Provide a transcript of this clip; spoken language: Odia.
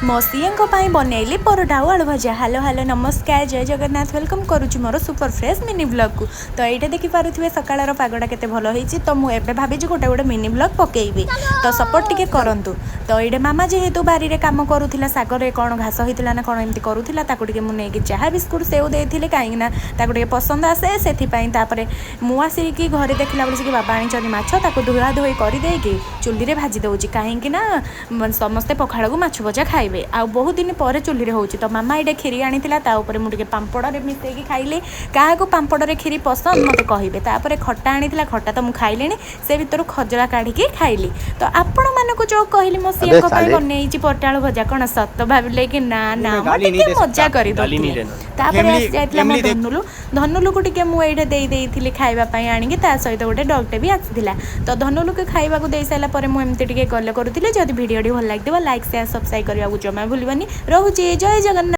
ମୋ ସିଏଙ୍କ ପାଇଁ ବନେଇଲି ପରଟା ଆଉ ଆଳୁ ଭଜା। ହ୍ୟାଲୋ ହ୍ୟାଲୋ, ନମସ୍କାର, ଜୟ ଜଗନ୍ନାଥ। Welcome କରୁଛି ମୋର ସୁପର ଫ୍ରେଶ୍ ମିନି ବ୍ଲଗ୍କୁ। ତ ଏଇଟା ଦେଖିପାରୁଥିବେ, ସକାଳର ପାଗଟା କେତେ ଭଲ ହେଇଛି। ତ ମୁଁ ଏବେ ଭାବିଛି ଗୋଟେ ଗୋଟେ ମିନି ବ୍ଲଗ୍ ପକେଇବି, ତ ସପୋର୍ଟ ଟିକେ କରନ୍ତୁ। ତ ଏଇଟା ମାମା ଯେହେତୁ ବାରିରେ କାମ କରୁଥିଲା, ଶାଗରେ କ'ଣ ଘାସ ହେଇଥିଲା ନା କ'ଣ ଏମିତି କରୁଥିଲା, ତାକୁ ଟିକେ ମୁଁ ନେଇକି ଚାହା, ବିସ୍କୁଟ, ସେଉ ଦେଇଥିଲି, କାହିଁକିନା ତାକୁ ଟିକେ ପସନ୍ଦ ଆସେ ସେଥିପାଇଁ। ତାପରେ ମୁଁ ଆସିକି ଘରେ ଦେଖିଲା ବେଳେ ବାବା ଆଣିଛନ୍ତି ମାଛ। ତାକୁ ଧୁଆ ଧୋଇ କରିଦେଇକି ଚୁଲିରେ ଭାଜି ଦେଉଛି, କାହିଁକି ନା ସମସ୍ତେ ପଖାଳକୁ ମାଛ ଭଜା ଖାଇବେ ଆଉ ବହୁତ ଦିନ ପରେ ଚୁଲିରେ ହେଉଛି। ତ ମାମା ଏଇଟା କ୍ଷୀରି ଆଣିଥିଲା, ତା ଉପରେ ମୁଁ ଟିକେ ପାମ୍ପଡ଼ରେ ମିଶେଇକି ଖାଇଲି। କାହାକୁ ପାମ୍ପଡ଼ରେ କ୍ଷୀରି ପସନ୍ଦ, ମୋତେ କହିବେ। ତାପରେ ଖଟା ଆଣିଥିଲା। ଖଟା ତ ମୁଁ ଖାଇଲିଣି, ସେ ଭିତରୁ ଖଜରା କାଢ଼ିକି ଖାଇଲି। ତ ଆପଣମାନଙ୍କୁ ଯେଉଁ କହିଲି ମୋ ସିଏଙ୍କ ପାଇଁ साले। ବନେଇଛି ପୋଟଳ ଭଜା, କ'ଣ ସତ ଭାବିଲେ କି? ନା ନା, मैं ମୁଁ गाली नहीं ଟିକେ दे ମଜା सकता, गाली କରିଦେଉଥିଲି। नहीं देना। ତାପରେ Family- ଆସି ଯାଇଥିଲା ମୋ family ଦେख- ଧନୁଲୁ। ଧନୁଲୁକୁ ଟିକେ ମୁଁ ଏଇଟା ଦେଇ ଦେଇଥିଲି ଖାଇବା ପାଇଁ ଆଣିକି। ତା ସହିତ ଗୋଟେ ଡଗ୍ଟେ ବି ଆସିଥିଲା। ତ ଧନୁଲୁକୁ ଖାଇବାକୁ ଦେଇ ସାରିଲା ପରେ ମୁଁ ଏମିତି ଟିକେ ଗଲ କରୁଥିଲି। ଯଦି ଭିଡ଼ିଓଟି ଭଲ ଲାଗିଥିବ, ଲାଇକ୍, ସେୟାର, ସବସ୍କ୍ରାଇବ୍ କରିବାକୁ ଜମା ଭୁଲିବନି। ରହୁଛି, ଜୟ ଜଗନ୍ନାଥ।